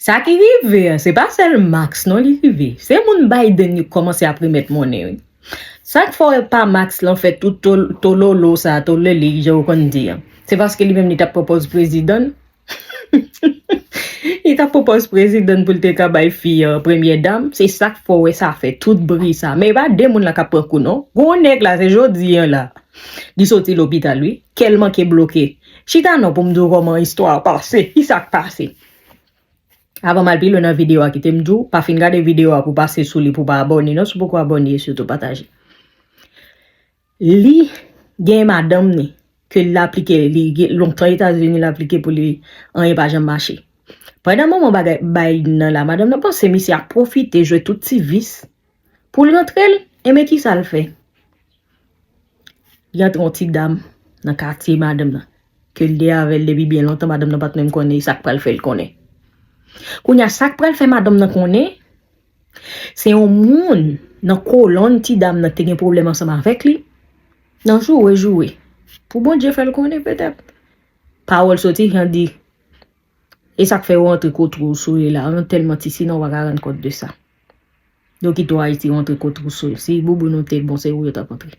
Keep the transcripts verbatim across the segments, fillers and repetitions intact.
Sa ki rive an, se pa sèl Max non li rive. Se moun Biden yo kòmanse ap remèt monnen wi. Sa k fè w wè pa Max lan fè tout tol- tololo sa, tolele, jan yo konn di an. Se paske li menm li t ap pran pòz prezidan. Li t ap pran pòz prezidan pou l te ka bay fi an premyè dam. Se sa k fè w wè sa fè tout bri sa. Men e pa de moun la k ap pran kou non. Gon nèg la, se jodi an la. Li soti lopital wi. Kè l manke bloke. Chita non pou m di w kòman istwa a pase. Kisa k pase? Avan m al pi lwen nan videyo a, kite m di w, pa fin gade videyo a pou pase sou li pou pa abòne non, si w poko abòne e sitou pataje. Li gen madanm ni ke l aplike, li gen lontan Etazini l aplike pou li anyen pa janm mache. Pandan moman bagay Biden nan la, madanm nan panse misye ap pwofite jwe tout ti vis pou l rantre l, enben kisa l fè? Li antre yon ti dam nan katye madanm nan, ke l te avè l depi byen lontan, madanm nan pa t menm konnen sa k pral fè l konnen. Kounye a, sa k pral fè madanm nan konnen, se yon moun nan kolonn ti dam nan te gen pwoblèm ansanm avèk li, nan joure joure, pou Bondye fè l konnen petèt. Pawòl soti, jan di, e sa k fè yo antre kot ou sou li la, yo tèlman ti, sinon w pa ka rann kont de sa. Yo kite w Ayiti, yo antre kot ou sou li. Si bouboun ou te bon, se ou yo t ap antre.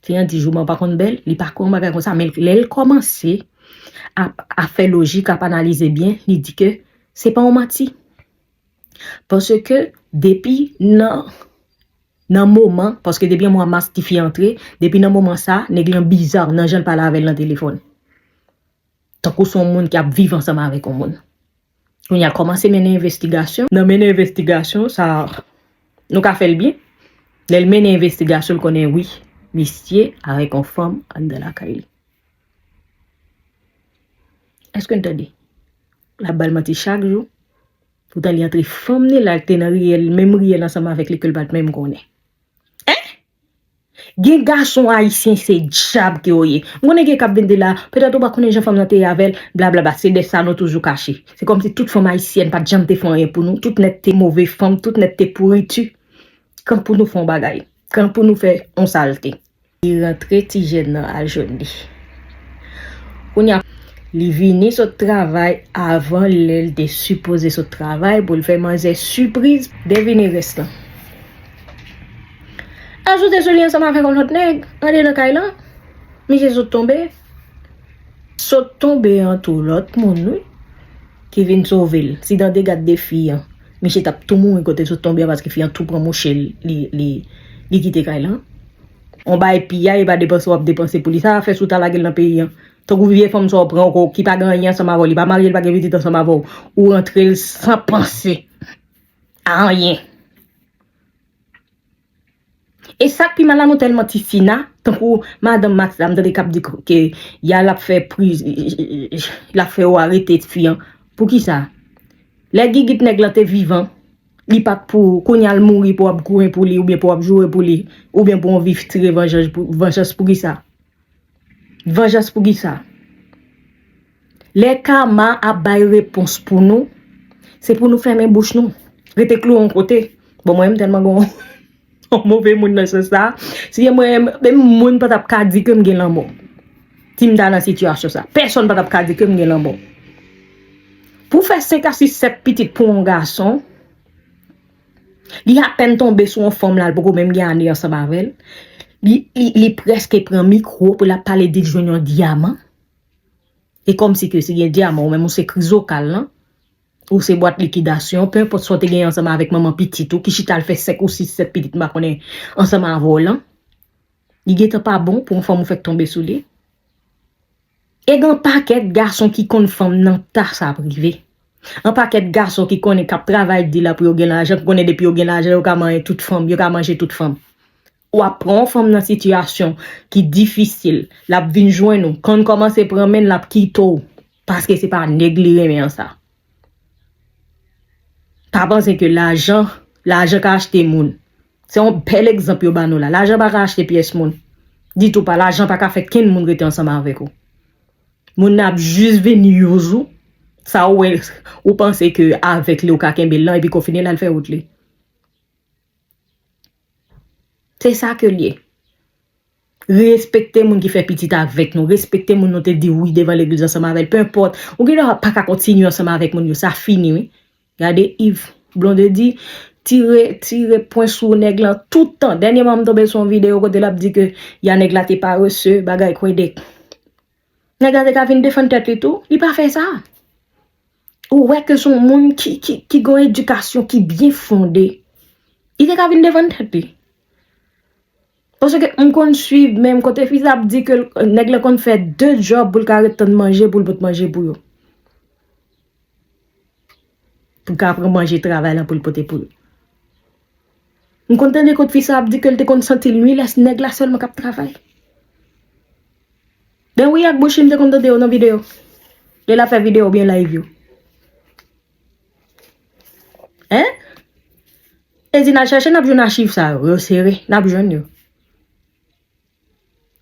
Fi an di jouman pa konn bèl, li pa kwè yon bagay konsa, men lè l kòmanse ap, ap fè lojik, ap analize byen, li di ke se pa yon manti. Paske depi nan, nan moman, paske depi an mwa mas tifi antre, depi nan moman sa, nèg lan biza nan jan l pale avè l nan telefòn. Tankou se yon moun ki ap viv ansanm avèk yon moun. Kounye a kòmanse mennen envestigasyon. Nan mennen envestigasyon, sa, nou ka fè l byen. Lè l mennen envestigasyon, l konnen wi, misye avèk yon fanm anndan lakay li. Èske n tande? L ap ba l manti chak jou. Poutan li antre fanm ni la, l te nan riyèl, menm riyèl ansanm avèk li ke l pa t menm konnen. Hein? Gen gason ayisyen se dyab ke yo ye. M konnen gen k ap vin di la, petèt ou pa konnen jan fanm nan te ye avè l, blablabla. Se de sa nou toujou kache. Se kòmsi tout fanm ayisyèn pa t janm te fè anyen pou nou, tout nèt te move fanm, tout nèt te pouriti. Kan pou nou fè yon bagay, kan pou nou fè yon salte. Li rantre ti jèn nan al jwenn li. Kounye a, li vini sot travay avan lè l te sipoze sot travay pou l fè manzè sipriz. Devine rès lan. Ajoute sou li ansanm avèk yon lòt nèg andedan kay lan. Misye sot tonbe. Sot tonbe an tou lòt moun wi ki vin sove l. Si dan de gad de fi an, misye t ap tou mouri kote l sot tonbe an paske fi an tou pran mouche l, li, li, li kite kay lan. On bagay piyay, e pa depanse w ap depanse pou li. Sa fè si w ta lage l nan peyi an. Tankou vye fanm sa w pran ankò, ki pa gen anyen ansanm avè w, li pa marye, li pa gen pitit ansanm avè w. Ou rantre l san panse a anyen. E sa k pi mal la, nou tèlman ti sina, tankou madanm Max la, m tande k ap di ke ya l ap fè priz, l ap fè yo arete fi an. Poukisa? Lè gigit nèg lan te vivan, li pa t pou kounye a l mouri pou w ap goumen pou li, oubyen pou w ap joure pou li, oubyen pou w anvi tire vanjans pou, vanjans poukisa? Vanjans poukisa? Lè kama ap bay repons pou nou, se pou nou fèmen bouch nou. Rete klouwe yon kote. Bon, mwen, m tèlman gon yon move moun nan sans sa. Si se mwen, menm moun pa t ap ka di ke m gen lanmò. Si m ta nan sitiyasyon sa. Pèsonn pa t ap ka di ke m gen lanmò. Pou fè senk a sis, sèt pitit pou yon gason, li apèn tonbe sou yon fanm la, l poko menm gen ane ansanm avè l. Li, li, li prèske pran mikwo pou l ap pale di l jwenn yon dyaman. E kòmsi ke si gen dyaman, ou menm ou se krizokal lan, ou se bwat likidasyon, pe enpòt sa w te genyen ansanm avèk manman pitit ou, ki chita al fè senk ou sis, sèt pitit, m pa konnen, ansanm avè w lan. Li gentan pa bon pou yon fanm ou fèk tonbe sou li. E gen yon pakèt gason ki konn fanm nan ta sa ap rive. Yon pakèt gason ki konnen k ap travay di la pou yo gen lajan, ki konnen depi yo gen lajan, yo ka manyen tout fanm, yo ka manje tout fanm. W ap pran yon fanm nan sitiyasyon ki difisil, l ap vin jwenn ou, kan l kòmanse pran men l, l ap kite w, paske se pa nèg li renmen an sa. Pa panse ke lajan, lajan ka achte moun. Se yon bèl egzanp yo ba nou la. Lajan pa ka achte pyès moun. Ditou pa, lajan pa ka fè kenn moun rete ansanm avèk ou. Moun nan ap jis vin use ou, sa ou wè, ou panse ke avèk li ou ka kenbe l lan, epi ke w fini l al fè wout li. Se sa ke l ye. Respekte moun ki fè pitit avèk nou. Respekte moun nou te di wi devan legliz ansanm avè l. Penpòt, ou gen dwa pa ka kontinye ansanm avèk moun yo. Sa fini, wi. Gade Yves Blonde di, tire, tire pwen sou nèg lan tout tan. Dènyèman, m tonbe sou yon videyo kote l ap di ke ya nèg la te parese, bagay kwedek. Nèg la te ka vin defann tèt li tou. Li pa fè sa. Ou wè ke se yon moun ki, ki, ki gen yon edikasyon ki byen fonde. Li te ka vin defann tèt li. Paske m konn swiv menm kote fi sa ap di ke l- nèg la konn fè de djòb pou l ka ret tann manje pou l pot manje pou yo. Pou l ka pran manje travay lan pou l pote pou yo. M konn tande kot fi sa ap di ke l te konn santi l nwi lè nèg la sèlman k ap travay. Ben wi, ak bouch li m te konn tande yo nan videyo. Lè l ap fè videyo oubyen live yo. Hein? E di n al chèche, n ap jwenn achiv sa yo. Yo sere, n ap jwenn yo.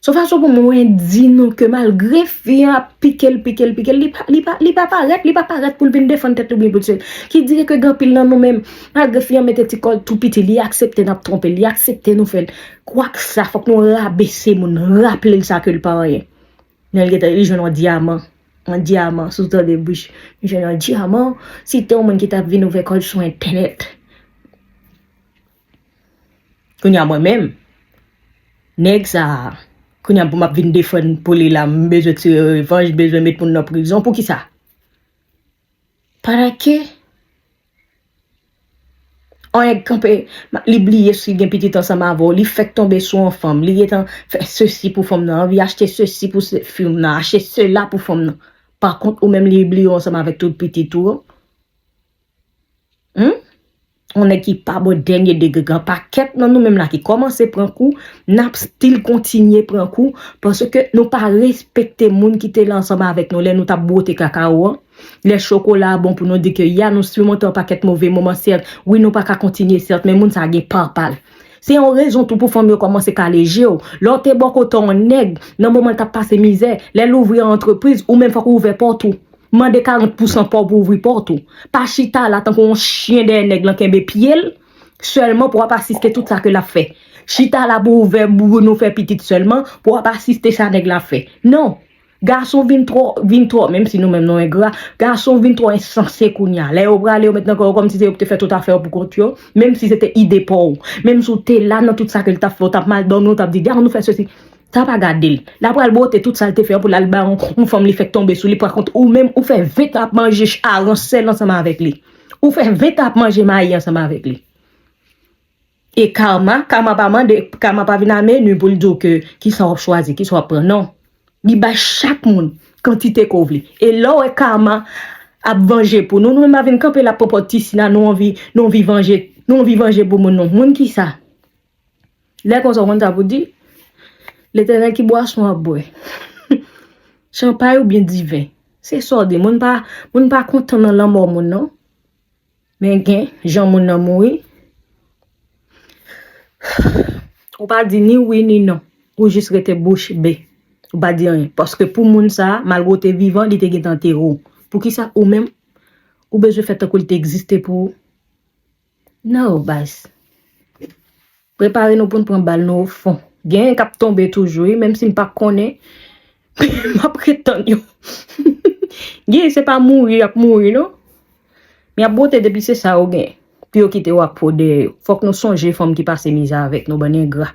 Se yon fason pou mwen di nou ke malgre fi an ap pike l, pike l, pike l, li pa, li pa, li pa parèt, li pa parèt pou l vin defann tèt li oubyen pou l sèl. Ki dire ke gen anpil nan nou menm, malgre fi an mete ti kò l tou piti, li aksepte n ap twonpe l, li aksepte nou fè l. Kwak sa, fòk nou rabese moun, raple l sa ke l pa anyen. Men l gentan, li jwenn yon dyaman, yon dyaman, si w tande bouch, li jwenn yon dyaman, si te yon moun ki t ap vin ouvè kò l sou entènèt. Kounye a mwen menm, nèg sa a, kounye a pou m ap vin defann pou li la, m bezwen tire revanj, m bezwen met moun nan prizon, poukisa? Paske yon nèg kanpe, li bliye si gen pitit ansanm avè w, li fèk tonbe sou yon fanm, li gentan fè sesi pou fanm nan, anvi achte sesi pou se- fanm nan, achte sela pou fanm nan. Pa kont ou menm li bliye w ansanm avèk tout pitit ou. Hmm? Yon nèg ki pa bon dènye degre, gen pakèt nan nou menm la ki kòmanse pran kou, n ap still kontinye pran kou, paske nou pa respekte moun ki te la ansanm avèk nou lè nou t ap bwote kakawo an. Lè chokola a bon pou nou di ke ya nou simonte yon pakèt move moman, sèt, wi nou pa ka kontinye, sèt, men moun sa gen pa pa l. Se yon rezon tou pou fanm yo kòmanse kale je w. Lè w te bò kote yon nèg, nan moman l t ap pase mizè, lè l ouvri yon antrepriz, ou menm fòk ou ouvè pòt ou. Mande karant pousan pa w pou ouvri pòt ou. Pa chita la tankou yon chen dèyè nèg lan kenbe pye l sèlman pou w ap asiste tout sa ke l ap fè. Chita la pou ouvè bouboun ou fè pitit sèlman pou w ap asiste sa nèg la ap fè. Non. Gason vin twò, vin twò, menm si nou menm nou engra, gason vin twò ensanse kounye a. Lè yo prale, yo met nan kò yo kòmsi se yo ki te fè tout afè yo pou kont yo, menm si se te ide pa w. Menm si w te la nan tout sa ke l t ap fè, w t ap mal dòmi, w t ap di, "Gade, nou fè sesi." Sa pa gade l. L ap pral bwote tout sa l te fè an pou l al bay yon, yon fanm li fèk tonbe sou li. Pa kont, ou menm, ou fè ven tan ap manje ch- aran sèl ansanm avèk li. Ou fè ven tan ap manje mayi ansanm avèk li. E karma, karma pa mande, karma pa vin a meni pou l di w ke kisa w ap chwazi, kisa w ap pran. Non. Li bay chak moun kantite ke w vle. E lè w wè karma ap vanje pou nou, nou menm pa vin kanpe la pòpòt ti sina, nou anvi, nou anvi vanje, nou anvi vanje pou moun non. Moun kisa? Lè konsa, w konn sa pou di? Letènèl, ki bwason w ap bwè? Chanpay oubyen diven? Se sa w di. Moun pa, moun pa kontan nan lanmò moun, non. Men gen jan moun nan mouri. Ou pa di ni wi ni non. Ou jis rete bouch be. Ou pa di anyen. Paske pou moun sa a, malgre w te vivan, li te gentan antere w. Poukisa ou menm, ou bezwen fè tankou li te egziste pou ou? Non, baz. Prepare nou pou n pran bal nou ofon. Genyen k ap tonbe toujou, wi, menm si m pa konnen. M ap ret tann yo. Genyen se pa mouri y ap mouri, non. Men y ap bwote depi se sa yo gen. Pou yo kite w ak po dèyè yo. Fòk nou sonje fanm ki pase mizè avèk nou, bann engra.